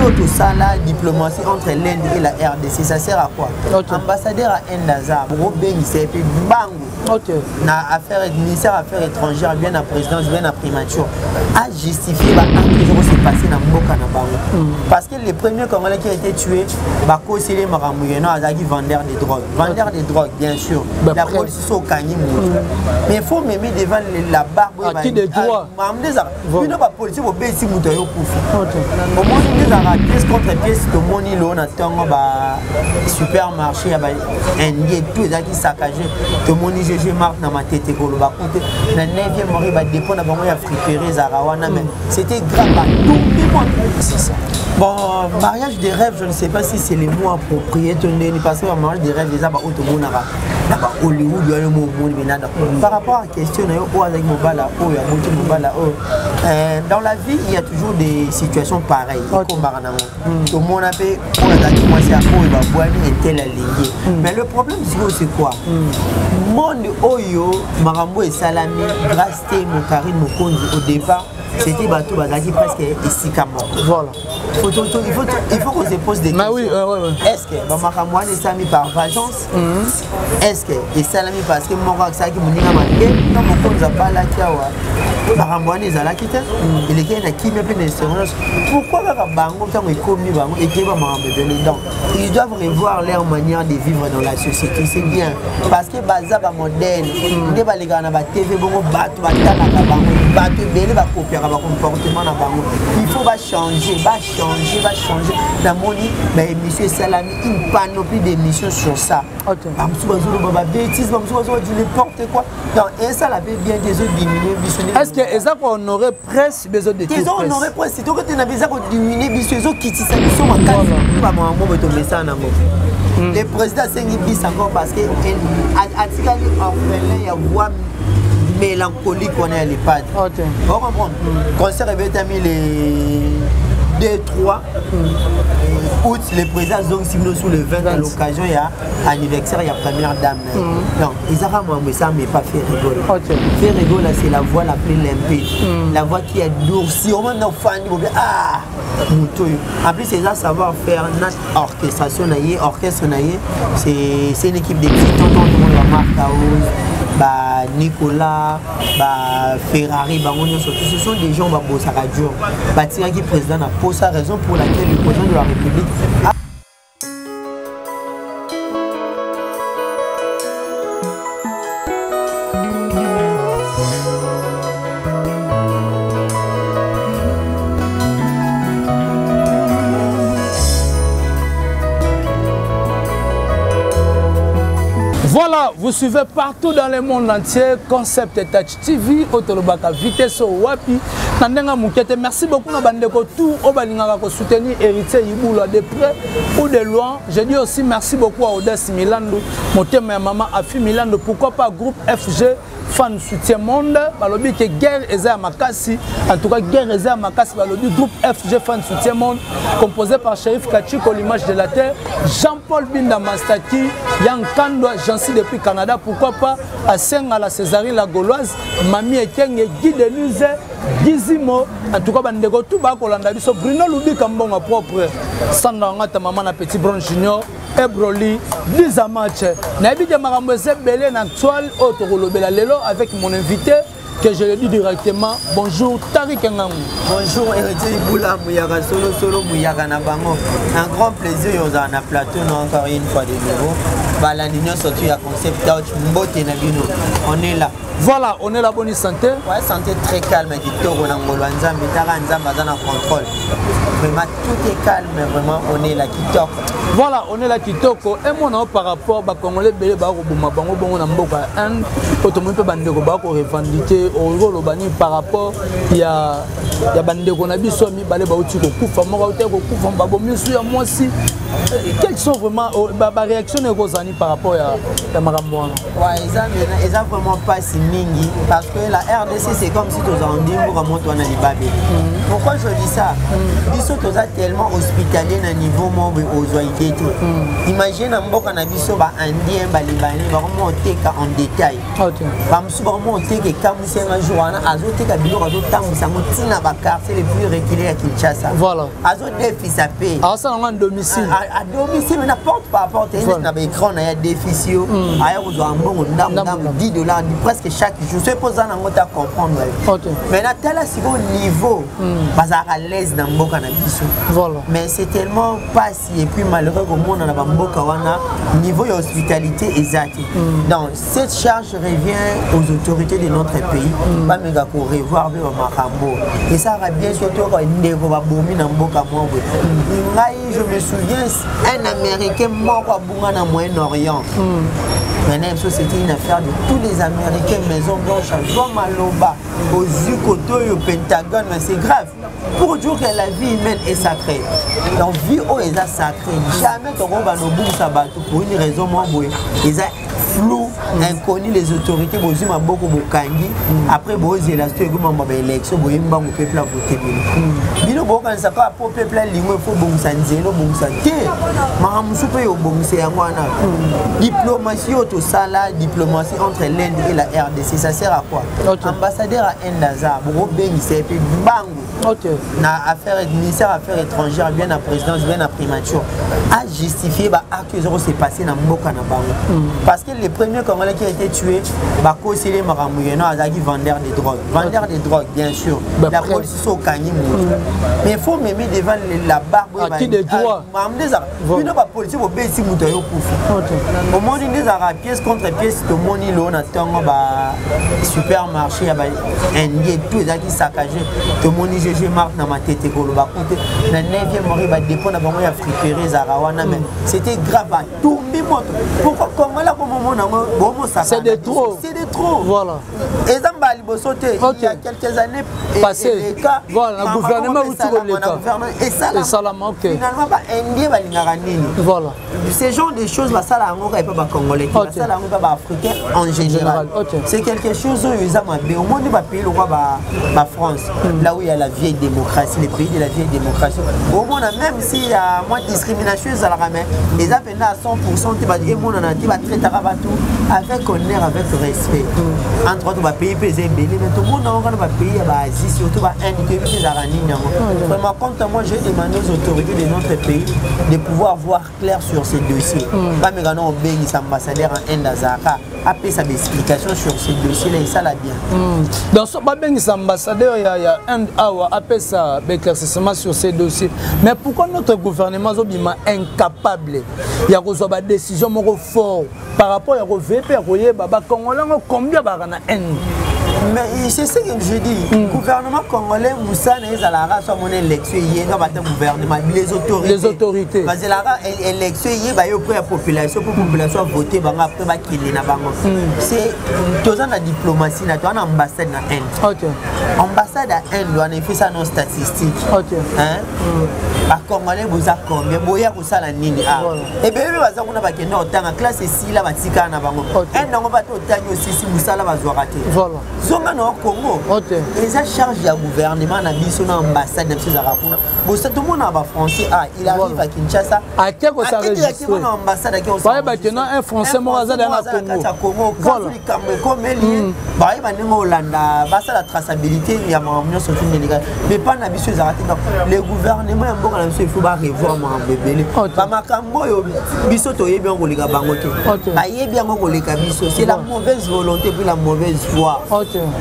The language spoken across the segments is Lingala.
oyo tosala diplomatie entre l'Inde et la RDC, ça sert à quoi? Ambassadeur ya Inde aza, bokobengisa ye mpe mbangu na affaire ministère affaires étrangères, bien na présidence, bien na primature, a justifié ba acte ezoko se passer na mboka na bango. Parce que le premier Congolais qui a été tué, bakoseli makambo yeno azalaki vendeur de drogue, vendeur de drogue, bien sûr. La police so okangi moto, mais il faut mener devant la barre. Acquis de droit. Makambo nde ezalaka bino bapolisier bobesi moto ayo kufi, omoni nde ezalaka pièce contre pièce. Tomoni loo na ntongo ba supermarché ya baindien tout ezalaki saccagé. Tomoni GG Mark na Matete koloba kute na 9e mori badépôt na bango ya friperie ezalaka wana, mais c'était grave, batumbi moto. C'est ça. Bon, mariage des rêves, je ne sais pas si c'est le mot approprié to ndeni, parce que mariage des rêves eza baoyo tomonaka na ba Hollywood wana, mo omoni menada. Par rapport à question na yo, oyo azalaki mobala oyo aboti mobala oyo, dans la vie il y a toujours des situations pareilles ekomaka nango. Tomona mpe oyo azalaki mwasi ya oyo babwani etel alingi. Mais le problème sikoyo, c'est quoi? Monde oyo makambo esalami grâce te mokarine Mokonzi, au départ c'était bato bazalaki presque esika moko. Il faut qu'on se pose des Mais questions. Oui, ouais. Est-ce que bamakambo wana esalami par vengeance? Est-ce que esalami parce que moko asalaki moninga mabe? Na mokonzi abalaki awa, makambo wana ezalaki te, elekei na kimia mpe na esengo nyonso. Pourquoi kaka bango ntango ekomi bango ekei ba makambo ebele? Donc ils doivent revoir leur manière de vivre dans la société. C'est bien parce que baza bamodèle nde balekaka na batv, bongo bato batalaka bango, bato ebele bakopiaka bacomportement na bango. Il faut bachanger, bachanger, bachanger. Namoni baémission esalami, une panoplie d'émissions sur ça. Bamosusu bazoloba babêtise, bamosusu bazoloba du n'importe quoi. Donc esala mpe bien te, ezodiminue biso. Est ce que eza kohonorer presse bezo de eza honorer presse tokote na eza kodiminue biso, ezokitisa biso makasi. Bamakambo boye tomesana nango. Le président asengi bis encore parce que atikali orphelin ya voix mélancolique wana ya lepade. Ocomprendre, concert ebetami le 2 3 août, le président azongisi bino sur le 20 à l'occasion ya anniversaire ya première dame na ye. Donc ezaka makambo esalama epa Ferre Gola. Ferre Gola, c'est la voix la plus limpide, la voix qui adoucit. Omona ofandi bobe, ah, moto oyo. En plus eza savoir faire na orchestration na ye, orchestre na ye, c'est une équipe de petits tontons, tout le monde, bamark House, ba Nicolas, ba Ferrari, bango nyonso. Ce sont des gens babosaka dur, batikaki président na posa, raison pour laquelle le président de la République a Voilà, vous suivez partout dans le monde entier Concept Touch TV, otolobaka vitesse wapi na ndenge moke te. Merci beaucoup na bandeko tout oyo balingaka kosoutenir Héritier Ibula de près ou de loin. Je dis aussi merci beaucoup à Odesse Milando, motema ya mama Afi Milando, pourquoi pas groupe FG Fan Soutien Monde. Balobi ke guerre eza ya makasi, en tout cas guerre eza ya makasi. Balobi groupe FG Fan Soutien Monde composé par Sherif Kachiko, l'image de la terre, Jean-Paul Binda Mastaki, Yang Kandwa Jansi depuis Canada, pourquoi pas Asenga la Césarine la Gauloise, Mami Ekenge, Guy Denise Gizimo. En tout cas bandeko tout bakolanda biso, Bruno Lubika mbongo propre, Sandra Ngata, mama na Petit Bron Junior Ebroli Liza match. Nayebi ke makambo eza ebele na toile oyo tokolobela lelo avec mon invité que je le dis directement. Bonjour Tarik Ngangu. Bonjour Héritier Iboula Mouyaka, solo solo Mouyaka na bango. Un grand plaisir ozala na plateau na encore une fois de nouveau. Balandi nyonso tu ya Concept Touch, mbote na bino. On est là. Voilà, on est là, bonne santé. Ouais, santé très calme, kitoko na ngolo ya Nzambe, taka Nzambe aza na contrôle. Vraiment tout est calme, vraiment on est là kitoko. Voilà, on est là kitoko. Et moi par rapport ba Congolais belé ba koboma bango bongo na mboka ya Inde, otomoni mpe bandeko ba ko revendiquer okoloba nini par rapport ya bandeko na biso mibale bauti kokufa, moko auti kokufa babomi su ya mwasi? Quelles sont vraiment baréaction na ekozala nini par rapport ya makambo wana? Ouais, eza vraiment mpasi mingi parce que la RDC, c'est comme si tozala ndi mboka moto wana libabe. Pourquoi je dis ça? Biso toza tellement hospitalier na niveau moko boye ozwa idée te. Imagine na mboka na biso, baindien, balibanais bakoma oteka en détail. Bamosusu bakoma oteka ekamwisi. Nga jour wana azoteka biloko, azotambwisa yango ntina baquartier le plus reculé ya Kinshasa. Voilà. Azodefisa mpe. Azosala yango en domicile. À domicile, na porte par porte. Ye neti na baécran na ye, adefisi yo, aya kozwa mbongo ndambo ndambo, 10 $ presque chaque jour. Soki mpo oza nango ta comprendre. Maintenant, tala sikoyo niveau bazalaka l'aise na mboka na biso. Mais c'est tellement pasi et puis malheureux komona na bamboka wana niveau ya hospitalité eza te. Donc cette charge revient aux autorités de notre pays. Bameka korevoir mpe bamakambo esalaka bien, surtout ndeko babomi na mboka mwa boye. Ngai, je me souviens, un Américain moko abunga na Moyen-Orient. Maintenant, ça, c'était une affaire de tous les Américains. Maison Blanche azwa maloba, ozwi kote oyo Pentagone. Mais c'est grave pour dire que la vie humaine est sacrée. Donc vie oyo eza sacré, jamais tokoba nobungisa bato pour une raison mwa boye eza flou, inconnu. Les autorités, bozwi maboko, bokangi, après bozela so ekomamba baélection, boyemi bango, peuple avote bino. Bino bokanisa kaka po peuple alingo, ifo obongisa nzela, obongisa te makambo mosusu mpe obongisa yango wana. Diplomatie oyo tosala, diplomatie entre l'Inde et la RDC, ça sert à quoi? Ambassadeur ya Inde aza, bokobengisa ye mpe mbangu na affaire, ministère affaires étrangères, bien na présidence, bien na primature, a justifié baacte eza kose passer na mboka na bango. Parce que le premier Congolais qui a été tué, bakoseli makambo yeno azalaki vendeur de drogue. Vendeur de drogue, bien sûr, la police so okangi motu, mais il faut mener devant la barre. À qui de droit. Makambo nde ezalaka, bino bapolisier bobesi moto ayo kufa. Omoni nde ezalaka pièce contre pièce. Tomoni loo na ntongo ba supermarché ya baindien tout ezalaki saccagé. Tomoni GG Mark na Matete koloba kute na 9e rue, badépôt na bango ya friperie ezalaka wana. Mais c'était grave, batumbi moto. Pourquoi Congolais komomona yango bomosaka? C'est de trop. C'est de trop. Voilà. Eza mbala liboso te. Il y a quelques années passé. Eleka. Voilà, na gouvernement uti koleka. Esalama, ok. Finalement, baindien balingaka nini? Voilà. Ce genre de choses, basala yango kaka epa bacongolais te, basala yango epa baafricain en général. C'est quelque chose oyo eza mabe. Omoni bapays lokwa bafrance, là où il y a la vieille démocratie, les pays de la vieille démocratie, omona même si ya mwa discrimination ezalaka, mais eza mpenza à 100 te, emonana te. Batraitaka bato avec honneur, avec respect. Entre autres, bapays mpe eza ebele, mais tomona yango kaka na bapays ya baasie, surtout bainde. Toyebi te ezalaka nini yango. Vraiment, quant à moi, j'ai demandé aux autorités de notre pays de pouvoir voir clair sur ce dossier. Bameka na obengisa ambassadeur en Inde, azalaka, apesa baexplication sur ce dossier là, esala bien. Donc so babengisa ambassadeur ya Inde awa, apesa baéclaircissement sur ces dossiers. Mais pourquoi notre gouvernement azobima incapable ya kozwa badécision moko fort par rapport ya koveye mpe ya koyeba bacongolais yango combien baka na Inde? Mais c'est ce que je dis. Gouvernement congolais, mosala ezalaka so amona élection eyenga bata gouvernement, les autorités. Les autorités. Bazelaka élection eyeba ye auprès ya population mpo population avote bango, après bakende na bango. C'est toza na diplomatie na toza na ambassade na Inde. Ambassade ya Inde wana efesa no statistique. Bacongolais boza combien? Boya kosala nini? Ebele mpe baza kuna, bakende kotanga classe, esila, batikala na bango. Inde yango bato otangi, osisi mosala, bazwaka te. Zonga na Congo. Eza charge ya gouvernement na biso na ambassade na biso ezalaka kuna. Bosa tomona bafrançais, ah, il arrive à Kinshasa, ake directement na ambassade, ake. Bayeba ke non, un Français moko aza na Congo. Ya Congo. Kasi likambo ekomeli ye, bayeba ndenge olanda, basala traçabilité ya makambo nyonso tundeleka. Mais mpa na biso ezalaka te. Donc le gouvernement ya mboka na biso, il faut barevoir makambo ebele. Bamakambo oyo biso toyebi yango koleka bango te, bayebi yango koleka biso. C'est la mauvaise volonté puis la mauvaise foi,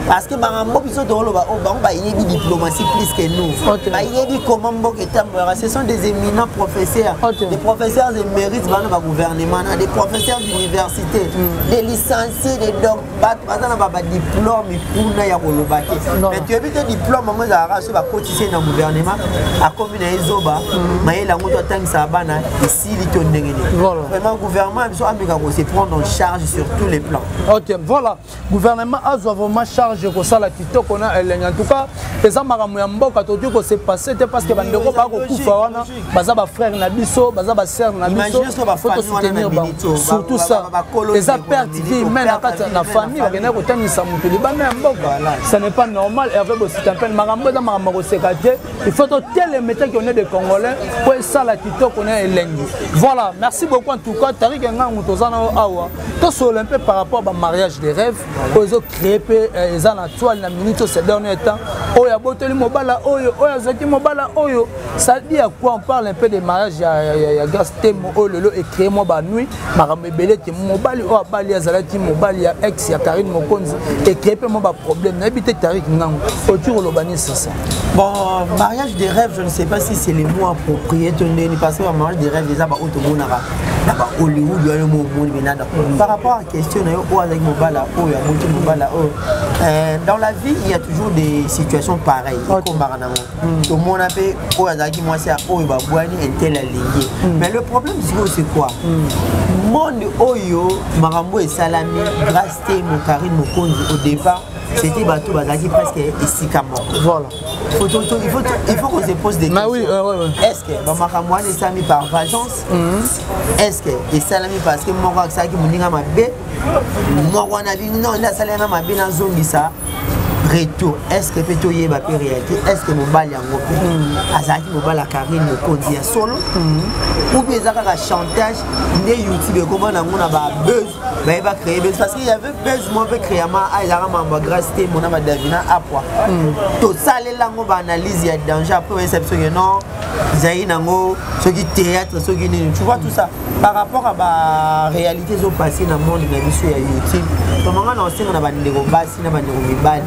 parce que makambo biso tokoloba oyo, bango bayebi diplomatie plus que nous, bayebi comment mboka etambolaka. Ce sont des éminents professeurs, des professeurs émérites bana bagouvernement na des professeurs d'université, des licenciés, des doc, bato baza na badiplôme kuna ya koloba te. Mais toyebi te, diplôme yango ezalaka so bakotisi ye na gouvernement, akomi na ye zoba, mayele yango to atangisaka bana esili to ndenge nini? Vraiment, gouvernement biso ameka kose prendre en charge sur tous les plans. Ok, voilà, gouvernement azwa vraiment charge kosala kitoko na elengi. En tout cas, eza makambo ya mboka, tokoki kose passer te, parce que bandeko bakokufa wana baza bafrère na biso, baza basœur na biso. Faut tosoutenir bango. Surtout ça, eza perte vie humaine na kati na famille. Bakendaki kotangisa moto libanda ya mboka, ce n'est pas normal. Hervé Bositampene, makambo eza makambo ya koseka te. Il faut totelema te qu'on est des Congolais po esala kitoko na elengi. Voilà, merci beaucoup. En tout cas, Tarik Ngangu, toza na awa, tosolola un peu par rapport à mariage des rêves oyo ezocréer mpe. eza na toile na minute ces dernier temps, oyo abotoli mobala oyo, oyo azwaki mobala oyo. Ça dit à quoi? On parle un peu de mariage ya Grâce Temo oyo lelo ecréé mwa banuit, makambo ebele te. Mobali oyo abali azalaki mobali ya ex ya Karine Mokonzi, ecréé mpe mwa baproblème. Nayebi te, Tarik Ngango, oti koloba nini sur ça? Bon, mariage des rêves, je ne sais pas si c'est le mot approprié to ndeni, parce que mariage des rêves eza baoyo tomonaka na ba Hollywood wana. Mo omoni menada par rapport à question na yo, oyo azalaki mobala oyo aboti mobala oyo. Dans la vie, il y a toujours des situations pareilles ekombaka nango. Tomona mpe oyo azalaki mwasi ya oyo babwani, un tel alingi. Mais le problème sikoyo, c'est quoi? Monde oyo, makambo esalami Grâce Temo, Karine Mokonzi, au départ c'était bato bazalaki presque esika moko. Il faut qu'on se pose des Mais questions. Oui, ouais. Est ce que bamakambo wana esalami par vengeance? Est ce que esalami parce que moko asalaki moninga mabe, moko wana bi non, nde asali yana mabe, nazongisa retour? Est ce que mpe toyeba mpe réalité, est ce que mobali yango mpe azalaki mobali ya Karine Mokonzi ya solo, ou bien eza kaka chantage nde YouTube ekoma nango na babuzz, bayeba créer buzz? Parce qu'il y avait buzz mo mpe créama a ezalaka mambo ya Grâce Temo na badavina apwa. Tosalela yango baanalyse ya danger. Après bayesa biso ke non, ezalaki nango soki théâtre, soki nini. Tu vois, tout ça par rapport à baréalité ezopasse na monde na biso ya YouTube. Tomanga na osenga na bandeko basi na bandeko mibali,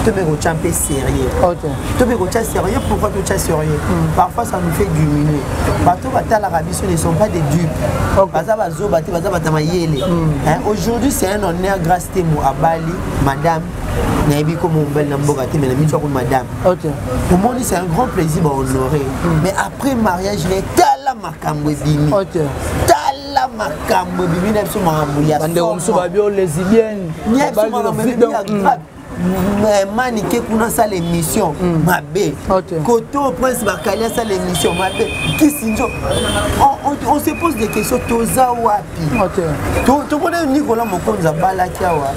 tobe kotya mpe sérieux. Tobe kotya sérieux. Pourquoi totya sérieux? Parfois ça nous fait diminuer. Bato batalaka biso ne sont pas des dupes. Baza bazoba te, baza bato mayele. Hein, aujourd'hui c'est un honneur. Grâce Temo abali madame, nayebi komo mobali na mboka te, mais na miso ako madame. Omoni, c'est un grand plaisir bahonoré. Mais après mariage ne, tala makambo ebimi. Tala makambo ebimi na biso, makambo ya Bandeko mosusu babi o lesbienne. Nia biso makambo ebimi ya grave. Manike kuna asala émission mabe. Koto Prince Bakali asala émission mabe. Kisinjo, on se pose des questions: toza wapi? Tomona Nicolas Mokonzi abalaki awa,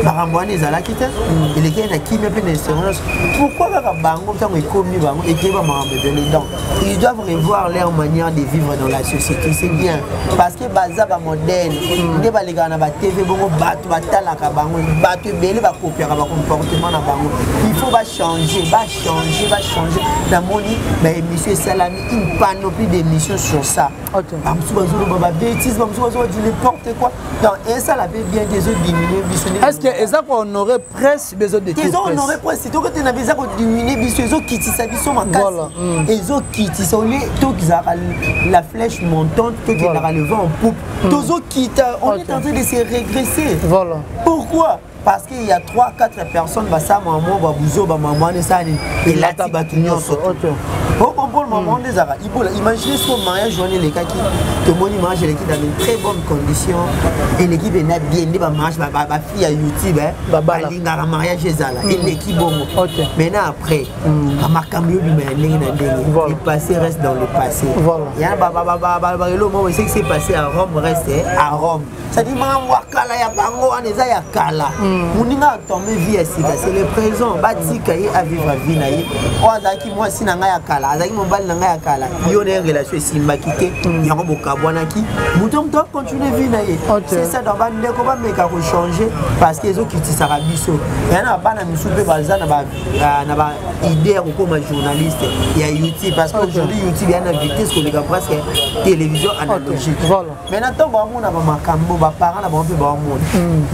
makambo wana ezalaki te, elekei na kimia mpe na esengo nyonso. Pourquoi kaka bango, ntango ekomi bango, ekei bamakambo ebele? Donc ils doivent revoir leur manière de vivre dans la société. C'est bien parce que baza bamodèle nde balekaka na batv bongo, bato batalaka bango, bato ebele bakopiaka bacomportement na bango. Il faut bachanger, bachanger, bachanger. Namoni baémission esalami, une panoplie d'émissions sur ça. Bamosusu bazoloba babêtise, bamosusu bazoloba du n'importe quoi. Donc esala mpe bien te, ezodiminue biso. Est ce que eza kohonorer presse bezo de Eza honorer presse tokote na, eza kodiminue biso, ezokitisa biso makasi, ezokitisa. Au lieu tokizalaka la flèche montante, tokendaka le vent en poupe, tozokita. On est en train de se régresser. Pourquoi? Parce qu'il y a 3 4 personnes basala mamo babuzo, bamama wana esala nini, elati bato nyonso. Ocomprendre, mama wana ezalaka ibola. Imagine soki mariage wana elekaki, tomoni mariage eleki dans une très bonne condition, eleki mpena bien nde bamariage bafille ya YouTube balingaka mariage ezala eleki bongo. Maintenant après, bamakambo yobima ya ndenge na ndenge. Le passé reste dans le passé. Ya barelo moko, ce qui s'est passé à Rome reste à Rome. C'est-à-dire makambo ya kala ya bango wana eza ya kala. Moninga atombe vie ya sika, c'est le présent. Batika ye avivre vie na ye. Oyo azalaki mwasi na ngai ya kala, azalaki mobali na ngai ya kala, yo na ye relation esimbaki te, yango bokabwanaki, moto moto acontinue vie na ye. C'est ça. Donc bandeko bameka kochanger parce que ezokitisaka biso. Ya na bana misusu mpe baza na baidée ya kokóma journaliste ya YouTube, parce que aujourd'hui YouTube ya na vitesse koleka presque télévision analogique. Maintenant ntango bamona bamakambo, baparent na bango mpe baomona,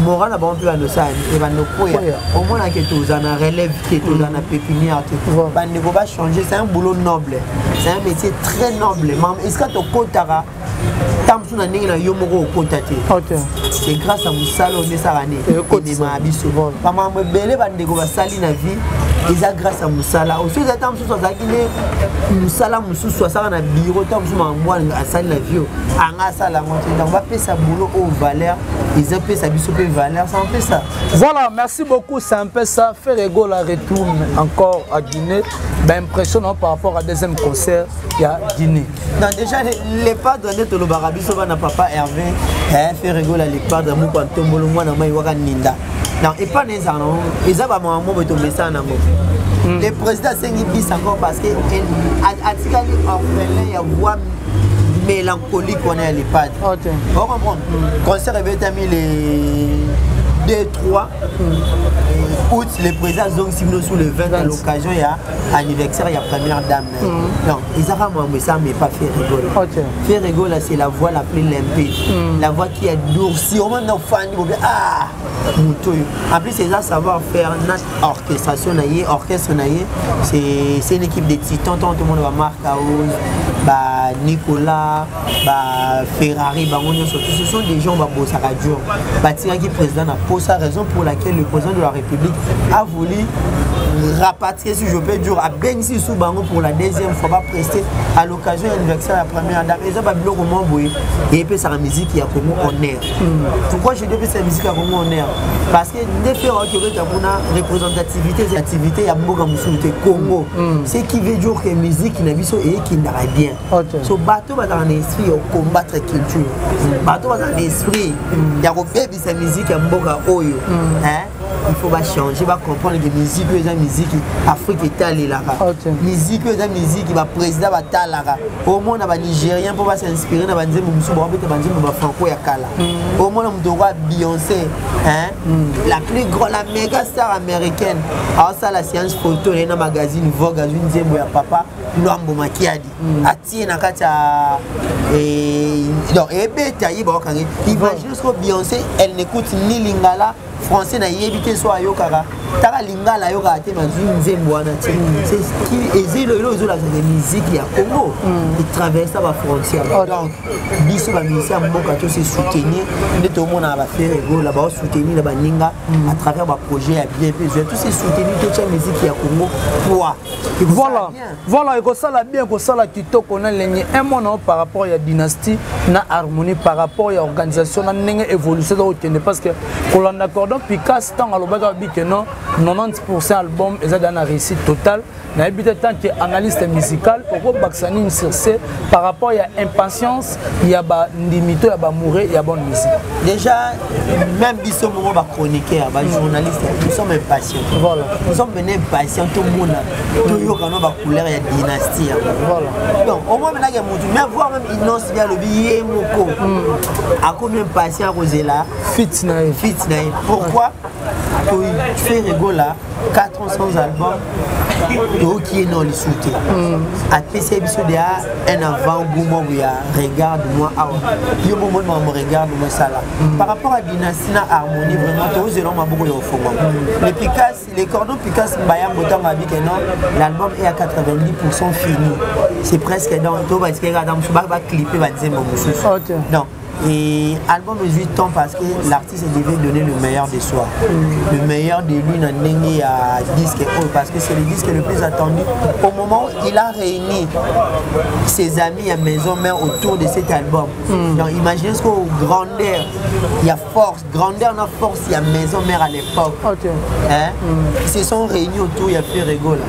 moral na bango mpe bandosala ebanda koya. Omonake toza na relève te, toza na pépinière te. Bandeko bachanger, c'est un boulot noble, c'est un métier très noble. Esika tokotaka, ntango mosusu na ndenge na yo moko okota te, c'est grâce à mosala oyo nde esalaka nde ememaka biso. Bamakambo ebele bandeko basali na vie eza grâce à mosala oso. Eza ntango mosusu azalaki nde mosala mosusu asalaka na bureau, ntango mosusu makambo wana asali na vie oyo anga asala yango te. Donc bapesa boulot oyo valeur, ezopesa biso mpe valeur. C'est un peu ça. Voilà, merci beaucoup, c'est un peu ça. Ferre Gola retourne encore à Guinée. Ben, impressionnant par rapport à deuxième concert ya Guinée. Non, déjà les padres nde tolobaka biso bana papa Hervé. Ferre Gola, les padres moko antombolo mwana mai waka ninda. Donc epa na ezala nango, eza bamakambo boye tomesana nango. Le président asengi bis encore parce que atikali orphelin ya voix mélancolique wana ya les padres. Ocomprendre, concert ebetami le 2 3 août, le président azongisi bino sur le 20 à l'occasion ya anniversaire ya première dame na ye. Donc ezaka mambo esama epa Ferre Gola. Ferre Gola, c'est la voix la plus limpide, la voix qui adoucit. Omona ofandi bobe, ah, moto oyo. En plus eza savoir faire na orchestration na ye, orchestre na ye, c'est une équipe de titans. Ntango tomona bamark House, ba Nicolas, ba Ferrari, bango nyonso, ce sont des gens babosaka dur, batikaki président na posa, raison pour laquelle le président de la République a voulu rapatrier, si je peux dire, abengisi su bango pour la deuxième fois, baprester à l'occasion ya anniversaire ya première dame. Eza babiloko mwa boye eyepesaka musique ya Congo honneur. Pourquoi je dis epesaka musique ya Congo honneur? Parce que nde Ferre aoki obeta kuna, représentativité eza activité ya mboka mosusu te, Congo. Ce qui veut dire que musique na biso eyekendaka bien. So bato bazalaka na esprit ya combattre culture, bato bazalaka na esprit ya kobebisa musique ya mboka oyo, hein? Il faut bachanger, bacomprendre que musique oyo eza musique Afrique etalelaka. Musique oyo eza musique baprésident batalaka. Omona Banigérien mpo basinspire na banzembo mosusu, bakobeta banzembo bafranco ya kala. Omona moto okwa Beyoncé, hein? La plus grand, la méga star américaine, aosala séance photo na ye na magazine Vogue, azwi nzembo ya papa Lwambo Makiadi, atie na kati ya donc ebeta ye, baokange. Imagine siko Beyoncé, elle n'écoute ni lingala, français nayebi te, so ayokaka taka lingala, ayokaka te, mazwi nzembo wana te. Eza elo ezolakisaka musique ya Congo etraversa bafrontière. Donc biso bamusicien ya mboka tose soutenir nde tomonaka baFerre Gola baosoutenir na baninga à travers baprojet ya bien mpe ezwa. Tose soutenir, totya musique ya Congo poids. Voilà, ekosala bien, ekosala kitoko na ndenge un mot na par rapport ya Dynastie na Harmonie, par rapport ya organisation na ndenge évolution eza kokende, parce que kolanda Cordon Picasse, ntango alobaki abi ke non, 90 album eza deja na réussite totale. Nayebi te, tant que analyste musical, okobakisa nini sur ce par rapport ya impatience ya bandimi to ya bamoureux ya bonne musique? Déjà, même biso moko bachroniqueur, bajournaliste, nous sommes impatients. Nous sommes venus impatients, tomona, toyoka no bacouleur ya Dynastie yango. Donc au moins menaki ya motu, mais voire même Innoss'B alobi ye moko akomi impatient akozela feat na ye. Feat na ye. Pourquoi Ferre Gola, 4 ans sans album, toyoki ye no lisusu te? Apesi ye biso deya un avant goût moko ya regarde moi awa, yo bomoni makambo regarde moi esala. Par rapport à Dynastie na Harmonie, vraiment tozela maboko ya ofongwama. Le Picasse, les cordons Picasse Bayambo, ntango abi ke non, l'album est à 90 fini, c'est presque donc to batikaki ata mosusu baclipe banzembo mosusu. Donc et album ezwi temps parce que l'artiste devait donner le meilleur de soi, le meilleur de lui na ndenge ya disque oyo, parce que c'est le disque le plus attendu au moment où il a réuni ses amis à maison mère autour de cet album. Donc imaginez ce que grandeur, il y a force, grandeur na force, il y a maison mère à l'époque. Hein? Ils se sont réunis autour, il y a Ferre Gola.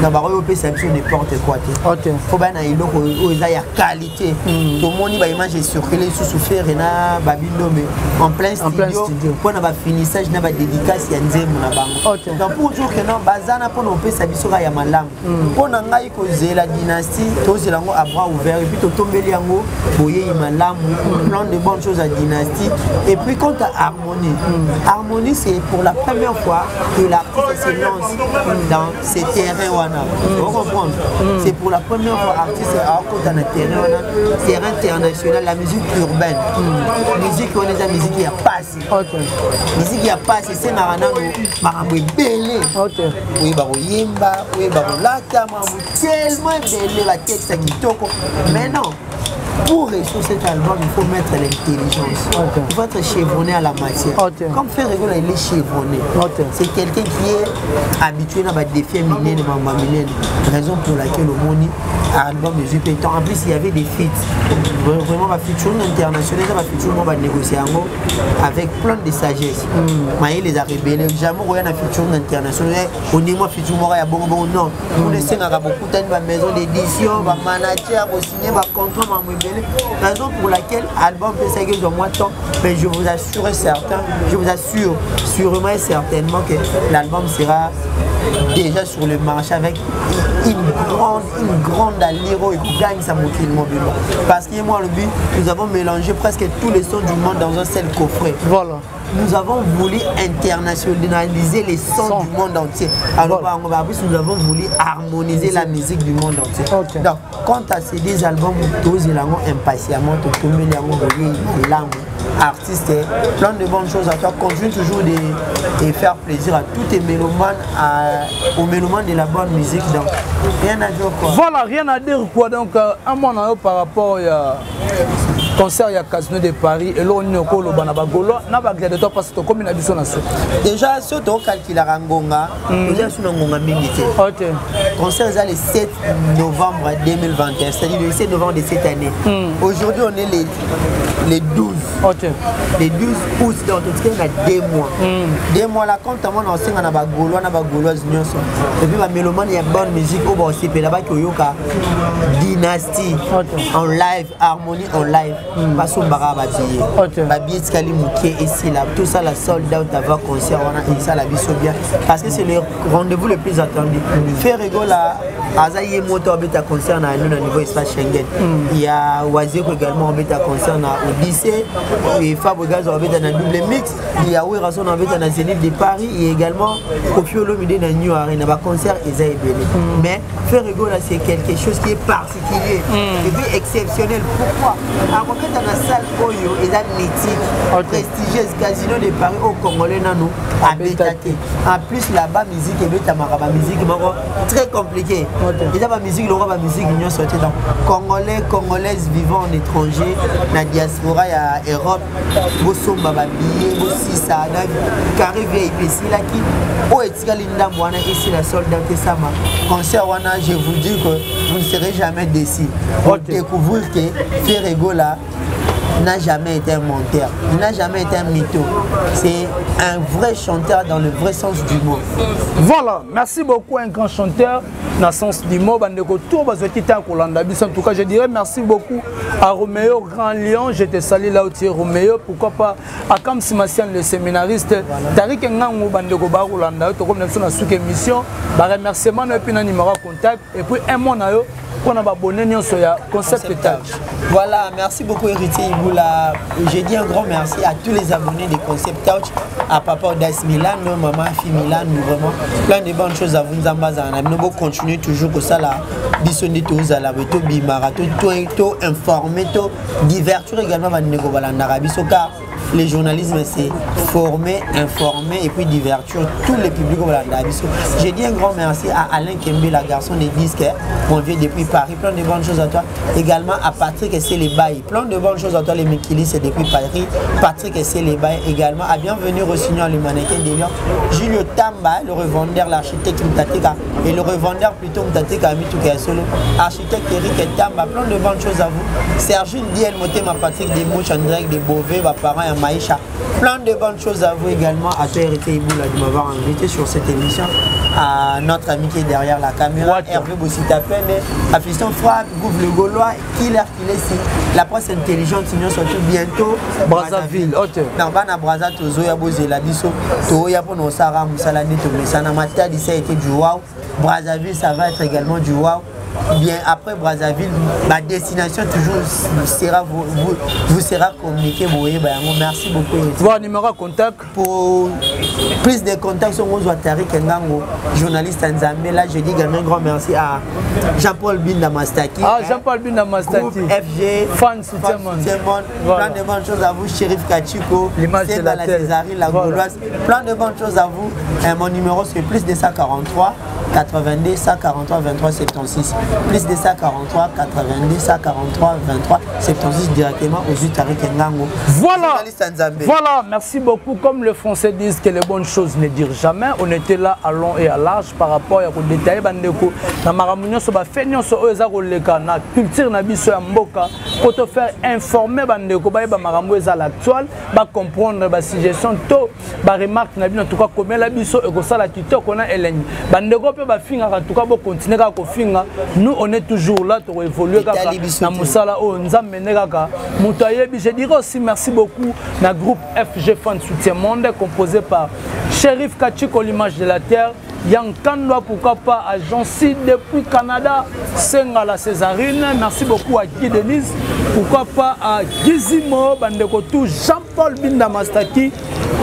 Na baroyo opesa biso n'importe quoi te. Faut bana eloko oyo eza ya qualité. Tomoni baimage ecircule lisusu, Ferre na Babindombe en plein En plein studio, studio. mpona bafinissage na badédicace ya nzembo na bango. Donc pour dire que non, baza na mpona opesa biso kaka ya malamu. Mpo na ngai, kozela Dynastie, tozela yango à bras ouvert et puis totombeli yango boyei malamu, plein de bonnes choses à Dynastie. Et puis quant à Harmonie, Harmonie, c'est pour la première fois que l'artiste se lance dans ces terrains wana. Vous comprendre, c'est pour la première fois artiste akota na terrain wana, terrain international, la musique urbaine. Musique wana eza musique ya pasi. Musique ya pasi esengaka nano makambo ebele: oyeba koyemba, oyeba kolata, makambo tellement ebele, batexte ya kitoko. Mais non, pour réussir cet album, il faut mettre l'intelligence. Il faut être chevronné à la matière. Comme Ferre Gola, il est chevronné. C'est quelqu'un qui est habitué à des défis minene, mama minene. Raison pour laquelle omoni album ezwi mpe temps. En plus, il y avait des feats. Vraiment, ba featuring international, ba featuring mo ba négocier yango avec plein de sagesse. Mayele eza rebelle. Jamais okoya na featuring international ondimi featuring moko ya bongo bongo, non. Kuna esengaka bokutani ba maison d'édition, ba manager, bosigne bacontrat, mambo ebele. Raison pour laquelle album mpesaki ezwa mwa temps, mais je vous assure certain, je vous assure sûrement et certainement que l'album sera déjà sur le marché avec une grande allure oyo ekogangisa mokili mobimba, parce que moi alobi, nous avons mélangé presque tous les sons du monde dans un seul coffret. Nous avons voulu internationaliser les sons Son. Du monde entier. Alors, Voilà. en plus, nous avons voulu harmoniser la musique du monde entier. Donc, quant à ces deux albums, tozela yango impatiemment, totombeli yango boye malamu. Artiste, plein de bonnes choses à toi. Continue toujours de faire plaisir à tous tes mélomanes, aux mélomanes de la bonne musique. Donc, rien à dire, quoi. Voilà, rien à dire, quoi. Donc un mot na yo par rapport ya concert ya Casino de Paris, eloko nini okoloba na bagaulois na bagladiateur, parce que tokomi na biso na so? Déjà, si tocalculaka ngonga, toza su na ngonga mingi te. Concert eza le 7 novembre 2021, c'est-à-dire le 7 novembre de cette année. Aujourd'hui, on est les 12. Le 12 août, donc totikali na 2 mois. 2 mois là, quand amona osenga na bagaulois na bagauloise nyonso et puis bamélomane ya bonne musique oyo baosepela, baki oyoka Dynastie en live, harmonie en live, basombaka babillet. Babillet etikali moke, esila, tosala sold out avant concert wana, esala biso bien, parce que c'est le rendez-vous le plus attendu. Ferre Gola aza ye moto abeta concert na ano na niveau espace Schengen. Il y a Wazeko également abeta concert na Odyssée, et Fabregas abeta na Double Mix, il y a Werrason abeta na Zénith de Paris et également Koffi Olomide na New Arena. Baconcert eza ebele, mais Ferre Gola, c'est quelque chose qui est particulier et puis exceptionnel. Pourquoi? Akobeta na salle oyo eza mythique, prestigieuse, Casino de Paris, oyo congolais nanu abeta te. En plus, là-bas, musique ebetamaka, bamusique moko très compliqué, eza bamusique lokola bamusique nyonso te. Donc, congolais, congolaise vivant en étranger, na diaspora ya Europe, bosomba babillet, bosisa na carré VIP esilaki, oyo etikali ndambo wana esila, sold out esama concert wana. Je vous dis que vous ne serez jamais déçus pour découvrir que Ferre Gola n'a jamais été un menteur, il n'a jamais été un mytho. C'est un vrai chanteur dans le vrai sens du mot. Voilà, merci beaucoup, un grand chanteur dans le sens du mot. Bandeko tour bazwaki ta kolanda biso. En tout cas, je dirais merci beaucoup à Roméo Grand Lion, je te salue là où tu es, Roméo. Pourquoi pas à Kam Simassian le séminariste, Tarik Ngangu, bandeko ba kolanda to comme na suka émission, ba remerciement et puis na numéro contact et puis un mot na yo mpona baabonnés nyonso ya Concept Touch. Voilà, merci beaucoup, Héritier Iboula. Je dis un grand merci à tous les abonnés de Concept Touch, à Papa Odas Milan, Maman Fi Milan, vraiment plein de bonnes choses à vous. Nzamba Zana. Nous continuer toujours comme ça là, biso nde tozala boye, tobimaka, to informer, to divertir également bandeko balandaka biso, car le journalisme, c'est former, informer et puis divertir tous les publics balandaka biso. Je dis un grand merci à Alain Kembe, la garçon des disques, mon vieux depuis Paris, plein de bonnes choses à toi. Également à Patrick et plein de bonnes choses à toi, les Mekili, c'est depuis Paris. Patrick et également à bienvenue Rossignol, le mannequin de Lyon, Julio Tamba, le revendeur, l'architecte Mtateka et le revendeur plutôt Mtateka Mituka Solo, architecte Eric Tamba, plein de bonnes choses à vous. Sergine Diel Motema, Patrick Desmouches en direct de Beauvais, va parents et Maïcha. Plein de bonnes choses à vous également, à toi, Héritier Iboula, de m'avoir invité sur cette émission, à notre ami qui est derrière la caméra, Hervé Bossitapene, à Fiston Frappe, Gouve le Gaulois, Killer Kilesi, la presse intelligente, sinon surtout bientôt Brazzaville, ok. Dans bana Brazza, tozoya bozela biso, toya pour nos Sarah Moussala Neto Messana Matadi, ça a été du wow. Brazzaville, ça va être également du wow. Bien après Brazzaville, ma destination toujours sera vous sera communiqué. Merci beaucoup. Voilà, numéro de contact. Pour plus de contacts sur Tariq Ngango, journaliste Nzambe. Là, je dis également un grand merci à Jean-Paul Binda Mastaki. Ah, Jean-Paul Binda Mastaki. Groupe FG. Fan soutien. Voilà. Plein de bonnes choses à vous, Shérif Kachiko. L'image de la la Césarine, la voilà. Gauloise. Plein de bonnes choses à vous. Et mon numéro, c'est plus 243 82 143 23 76. Plus 243 82 143 23 76, directement aux Tariq Ngango. Voilà. Voilà, merci beaucoup. Comme le français disent que les bonnes choses ne durent jamais, on était là à long et à large par rapport à détailler bandeko na makambo nyonso ba fait nyonso oyo eza koleka na culture na biso ya mboka, po to faire informer bandeko, bayeba makambo eza l'actuel, bacomprendre. Basuggestion to baremarque na bino, en tout cas komela biso, ekosala kitoko na elengi. Bandeko mpe bafingaka, en tout cas bocontinue kaka kofinga, nous, on est toujours là, tokoévolue kaka na mosala oyo Nzambe nde kaka moto ayebi. Je dirais aussi merci beaucoup na groupe FG Fan Soutien Monde, composé par Shérif Kachiko, l'image de la terre. Yankandwa, pourquoi pas à Jancy depuis Canada, Sengala Césarine, merci beaucoup à Guy Denise, pourquoi pas à Gizimo, Bandeko tout, Jean-Paul Binda Mastaki,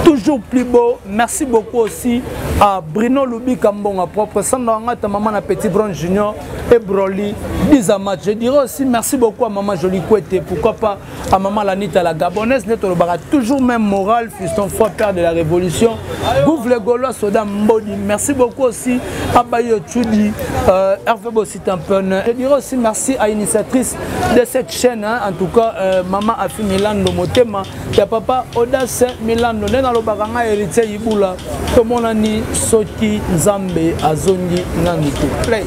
toujours plus beau, merci beaucoup aussi à Bruno Lubi Kambonga propre, Sandra Ngata, maman à Petit Brown Junior et Broly Bizamat. Je dirais aussi merci beaucoup à maman Jolie Kouete, pourquoi pas à maman Lanita la Gabonaise, Netolobara, toujours même morale, fiston foi père de la révolution, Gouve le Gaulois, Soda Mbodi. Merci beaucoup aussi à Bayo Tchoudi, euh, Hervé Bossi Tampon. Je dirais aussi merci à l'initiatrice de cette chaîne, hein, en tout cas, euh, maman Afi Milando Motema, ya papa Audace Milando, Nena Lobakanga héritier Ibula, tomonani soki Nzambe azongi nanu te. Play.